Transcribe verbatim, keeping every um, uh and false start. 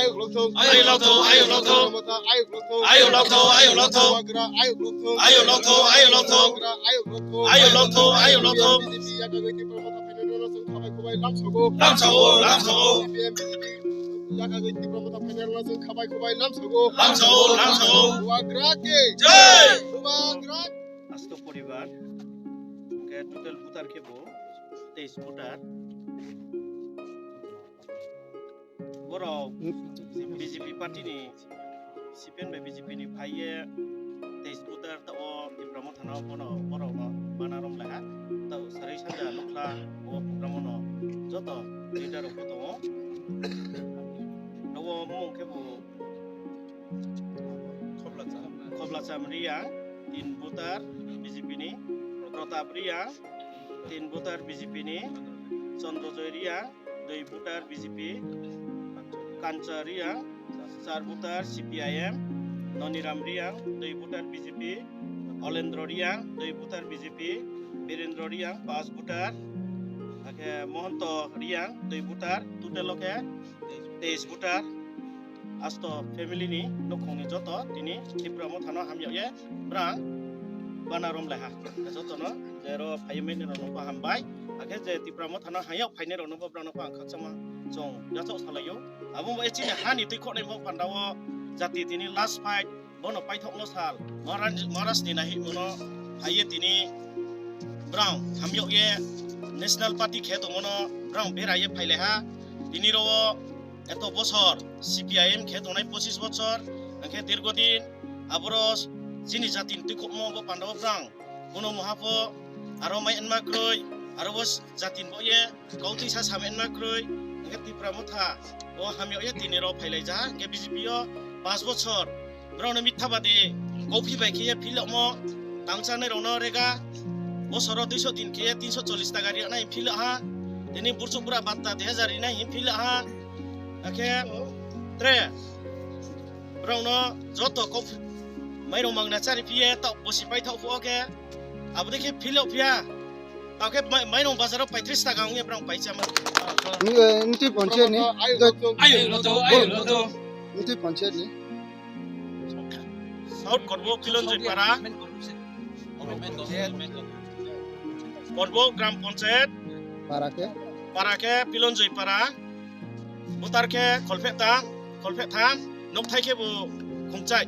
Ayuk lokthung, ayuk lokthung. Ayuk lokthung, ayuk lokthung. Ayuk lokthung, ayuk lokthung. Ayuk lokthung, ayuk lokthung. Ayuk lokthung, ayuk lokthung. B J P yakagwi Tipra Motha phainairokno chwng khabai khubai lamsogo. Lamsogo, lamsogo. C P I M B J P yakagwi Tipra Motha phainairokno chwng khabai khubai lamsogo. Lamsogo, lamsogo. Bubagra ki jai. Bubagra. Asto poribar, hwnkhe total voter khe bo teis voter. Borok B J P party ni, C P M bai B J P ni phaiye teis voter ta o Tipra Motha no bono borok no bana rom laha. Ta o sarai sanja nukla o program no joto leader rok bo tongo. Nogo mung khe bo Khoblacham Riang, tin voter B J P ni, Pratap Riang, tin voter B J P ni, Chandrojoy Riang, dui voter B J P, Kancha Riang, char voter C P I M, Noniram Riang, dui voter B J P, Olendro Riang, dui voter B J P, Birendro Riang, pas voter, hakhe Mohonto Riang, dui voter, total o khe teis voter. Asto family ni nukhung ni joto tini Tipra Motha no hamyag ye brang bana rom lai ha. Joto no je ro phai mani rok no bo hambai. Hakhe je Tipra Motha no hamyag phainai rok no bo brang no bo ang khakchangma chwng yachaoh salai o. Abo bo chini ha ni twi khonai bo panda o jati tini last fight bono paithok no sal. Maharaj, Maharaj ni nahi bono phaiye tini brang hamyag ye National Party khe tongmo no brang bera ye phai lai ha. Tini ro o Eto bosor C P I M khe tongnai pochis bosor, hwnkhe dirgodin aboro chini jatini twi khokmo bo pandao brang. Bono muhapho aro mai wngma kwrwi, aro bo jatini bo ye kautwi sa sama wngma kwrwi, hwnkhe Tipra Motha o hamya ye tini rok phailaijak, hwnkhe B J P o pas bosor. Borokno mitha badi, coffee bai khe ye philokmo, tangchanai rokno rega, bosoro duiso din khe ye tinso chollis taka rinai philok ha. Tini burchuk bura batta dui hajar rinai hin philok ha. Akhe tre, borokno joto coffee, mairok mangna chari phiye, tok bosi paithok phuo khe, aboni khe philok phiya. Tao khe mai-, mairong bazaro paitris taka wngya borok paisa ma. Nung, eh, nung twi ponche ni. Ayo loto, ayo loto. Nung twi ponche ni. South Korbo Pilonjoi Para. Korbo Gram Panchayat. Para khe? Para khe Pilonjoi Para. Butar khe Kholpheh ta, Kholpheh tham. Nokthai khe bo Khumchai.